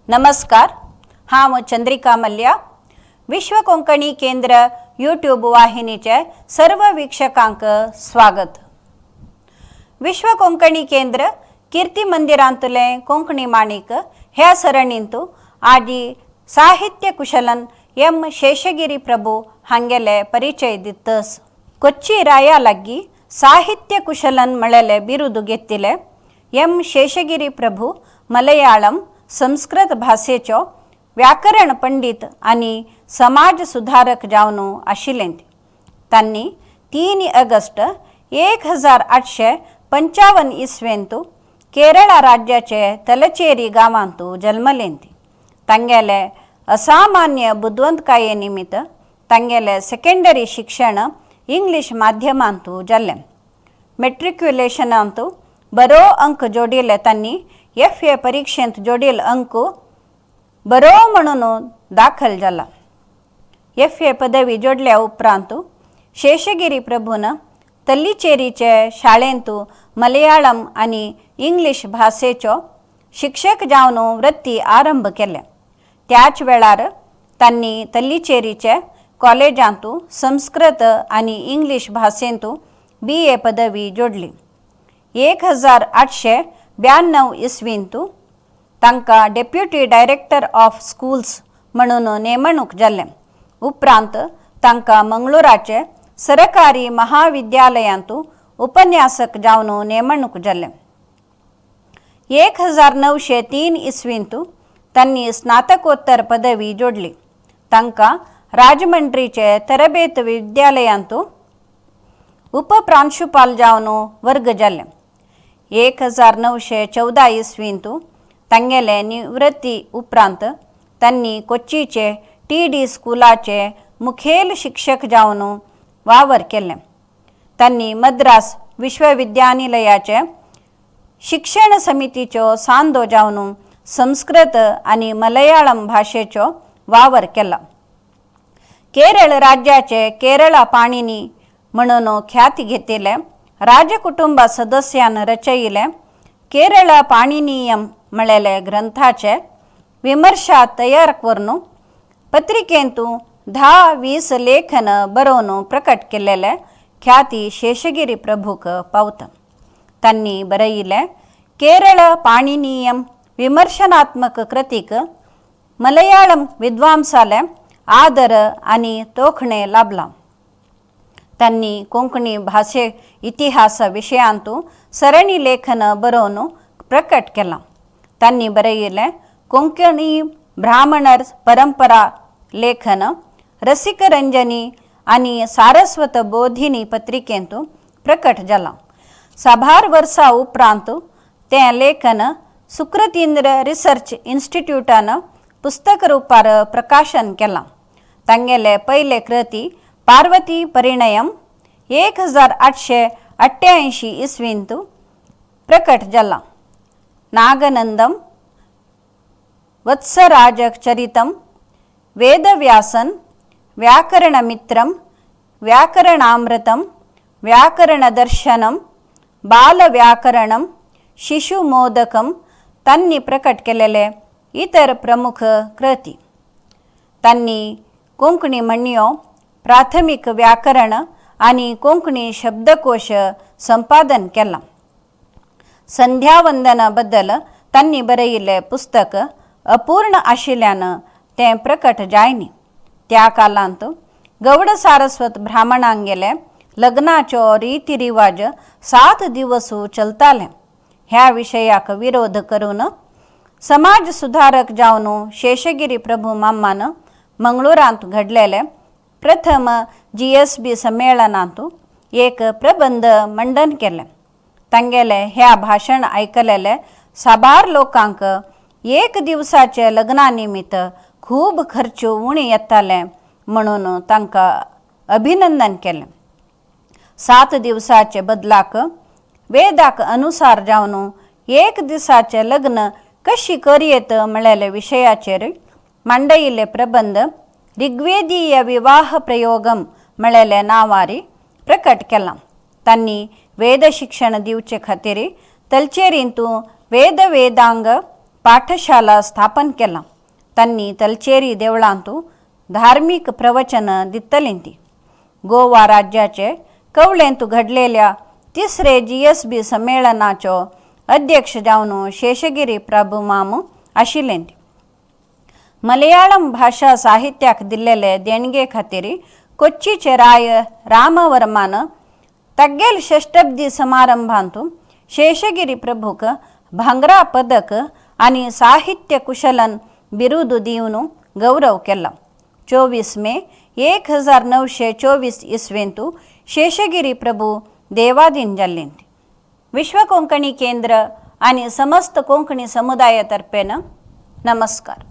नमस्कार, हांव चंद्रिका मल्ल्या. विश्व कोंकणी केंद्र यूट्यूब वाहिनीचे सर्व वीक्षकांक स्वागत. विश्व कोंकणी केंद्र कीर्ती मंदिरांतले कोंकणी माणिक ह्या सरणींतु आजी साहित्य कुशलन एम शेषगिरी प्रभू हांगेले परिचय दितस. कोच्ची राया लागीं साहित्य कुशलन म्हळेले बिरुद घेतिले एम शेषगिरी प्रभू मलयाळम, संस्कृत भाशेचो व्याकरण पंडित आनी समाज सुधारक जावन आशिल्ले. तांणी 3 ऑगस्ट 1855 इस्वेंतु केरळ राज्याचे तलचेरी गांवांतु जल्मलें. तांगेले असामान्य बुदवंतकाये निमित्त तांगेले सेकेंडरी शिक्षण इंग्लीश माध्यमांतु जाल्लें. ಮೆಟ್ರಿಕ್ಯುಲೇಷನಾಂತು बरो अंक जोडिले तांणी एफ ए परीक्षेंत जोडिल अंक बरो म्हणून दाखल जाला. एफ ए पदवी जोडल्या उपरांत शेषगिरी प्रभून तल्लिचेरीचे शाळेंतु मलयाळम आनी इंग्लीश भाशेचो शिक्षक जावन वृत्ती आरंभ केले. त्याच वेळार तांणी तल्लिचेरीचे कॉलेजांतु संस्कृत आनी इंग्लीश भाशेंतु बी ए पदवी जोडली. 1892 इस्वींतु तांकां डेप्युटी डायरेक्टर ऑफ स्कूल्स म्हणून नेमणूक जालें. उपरांत तांकां मंगळूराचे सरकारी महाविद्यालयांतु उपन्यासक जावन नेमणूक जालें. 1903 इस्वींतु तांणी स्नातकोत्तर पदवी जोडली. तांकां राजमंड्रीचे तरबेत विद्यालयांतु उपप्रांशुपाल जावन वर्ग जालें. 1914 इस्वींतु तांगेले निवृत्ती उपरांत तांणी कोच्चीचे टी डी स्कुलाचे मुखेल शिक्षक जावन वावर केलें. तांणी मद्रास विश्वविद्यानिलयाचे शिक्षण समितीचो सांदो जावन संस्कृत आनी मलयाळम भाशेचो वावर केला. केरळ राज्याचे केरळा पाणिनी म्हणून ख्याती घेतिले राजकुटुंब सदस्यान रचयिले केरळ पाणिनीयम म्हळेले ग्रंथाचे विमर्शा तयार करून पत्रिकेंतु 10-20 लेखन बरोवन प्रकट केलेले ख्याती शेषगिरी प्रभूक पावता. तांणी बरयिले केरळ पाणिनीयम विमर्शनात्मक कृतीक मलयाळम विद्वांसाले आदर आनी तोखणे लाभला. तांणी कोंकणी भाशे इतिहास विशयांतु सರಣಿ लेखन बरोवन प्रकट केलां. तांणी बरयिले कोंकणी ब्राह्मणर परंपरा लेखन रसिकरंजनी आनी सारस्वत बोधिनी पत्रिकेंतु प्रकट जालां. साबार वर्सां उपरांत तें लेखन सुकृतींद्र रिसर्च इन्स्टिट्यूटान पुस्तक रुपार प्रकाशन केलां. तांगेले पयले कृती पार्वती परिणयम 1888 इस्वींतु प्रकट जाला. नागनंदम, वत्सराजचरितम, वेदव्यासन, व्याकरणमित्रम, व्याकरणामृतम, व्याकरणदर्शनम, बालव्याकरणम, शिशुमोदकम तांणी प्रकट केलेले इतर प्रमुख कृती. तांणी कोंकणी म्हणयो, प्राथमिक व्याकरण आनी कोंकणी शब्दकोश संपादन केलां. संध्यावंदना बद्दल तांणी बरयिल्लें पुस्तक अपूर्ण आशिल्ल्यान तें प्रकट जायनी. त्या कालांत गौड सारस्वत ब्राह्मणांगेले लग्नाचो रीती रिवाज 7 दिवस चलताले. ह्या विशयाक विरोध करून समाज सुधारक जावन शेषगिरी प्रभू माम्मान मंगळूरांत घडलेले प्रथम जी एस बी संमेळनांत एक प्रबंध मंडन केलें. तांगेले ह्या भाशण आयकलेले साबार लोकांक एक दिवसाचे लग्ना निमित्त खूब खर्च उणे येताले म्हणून तांकां अभिनंदन केलें. 7 दिवसाचे बदलाक वेदाक अनुसार जावन एक दिसाचें लग्न कशी करयेत म्हळेले विशयाचेर मांडयिल्ले प्रबंध ऋग्वेदीय विवाह प्रयोगम म्हळेले नांवारी प्रकट केलां. तांणी वेद शिक्षण दिवचे खातीर तलचेरींतू वेद वेदांग पाठशाला आरंभ केली. पाठशाला स्थापन केलां. तांणी तलचेरी देवळांतू धार्मीक प्रवचन दितलीं ती. गोवा राज्याचे कवळेंत घडलेल्या तिसरे जीएसबी संमेळनाचो अध्यक्ष जावन शेषगिरी प्रभू मामू आशिल्ले. मलयाळम भाशा साहित्याक दिल्लेले देणगे खातीर कोच्चीचे राय रामवर्मान तग्गेल षष्टब्दी समारंभांतू शेषगिरी प्रभूक भांगरा पदक आनी साहित्य कुशलन बिरुद दिवन गौरव केला. 24 मे 1924 इस्वेंतू शेषगिरी प्रभू देवाधीन जाल्ले. विश्व कोंकणी केंद्र आनी समस्त कोंकणी समुदाया तर्फेन नमस्कार.